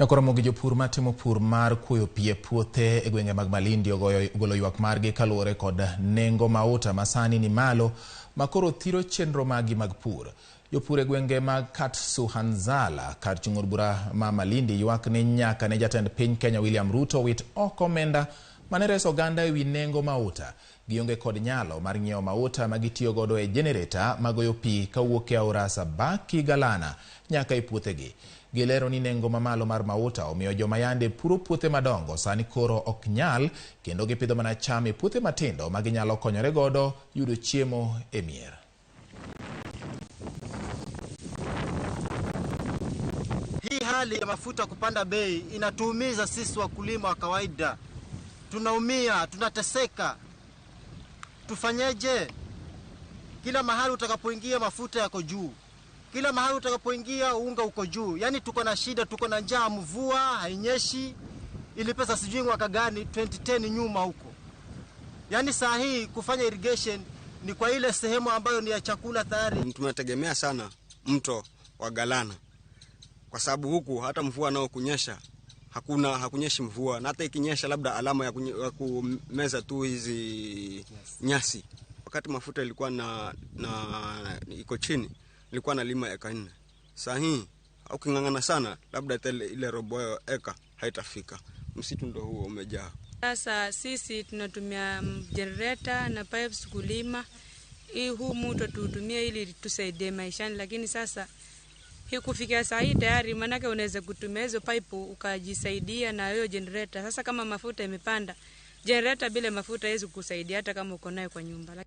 Nyakoromo gi jopur matimo pur mar kuoyo pi e puothe e gwenge mag Malindi ogolo ywak margi kaluwore kod nengo mauta masani ni malo makoro thiro chenro maggi mag pur. Jopur e gwenge mag Katsuhanzala kar chung' od bura ma Malindi ywak ni nyaka ne jatend piny Kenya William Ruto wit oko omenda mane reso oganda ewi nengo mauta. Gionge kod nyalo mar ng'iewo mauta ma gitiyo godo e jenereta magoyo pi kawuok e aora Sabaki Galana nyaka e puothegi. Gilero ni nengo mamalo mar mauta omiyo joma yande puro puothe madongo sani koro ok nyal kendo gipidho mana cham e puothe matindo ma ginyalo konyore godo yudo chiemo e mier. Hii hali ya mafuta kupanda bei inatuumiza sisi wakulima wa kawaida, tunaumia, tunateseka. Tufanyeje? Kila mahali utakapoingia mafuta yako juu, kila mahali utakapoingia unga uko juu. Yaani tuko na shida, tuko na njaa, mvua hainyeshi. Ili pesa sijui mwaka gani 2010 nyuma huko. Yaani saa hii kufanya irrigation ni kwa ile sehemu ambayo ni ya chakula tayari. Tunategemea sana mto wa Galana kwa sababu huku hata mvua nao kunyesha hakuna, hakunyeshi mvua, na hata ikinyesha labda alama ya kumeza tu hizi nyasi. Wakati mafuta ilikuwa na iko chini, nilikuwa nalima eka 4. Saa hii uking'ang'ana sana labda hata ile robo eka haitafika. Msitu ndo huo umejaa. Sasa sisi tunatumia generator na pipes kulima. Hii huu mto tutumie ili tusaidie maishani, lakini sasa hii kufikia saa hii tayari manake unaweza kutumia hizo pipe ukajisaidia na hiyo generator. Sasa kama mafuta imepanda, generator bila mafuta haiwezi kukusaidia hata kama uko nayo kwa nyumba.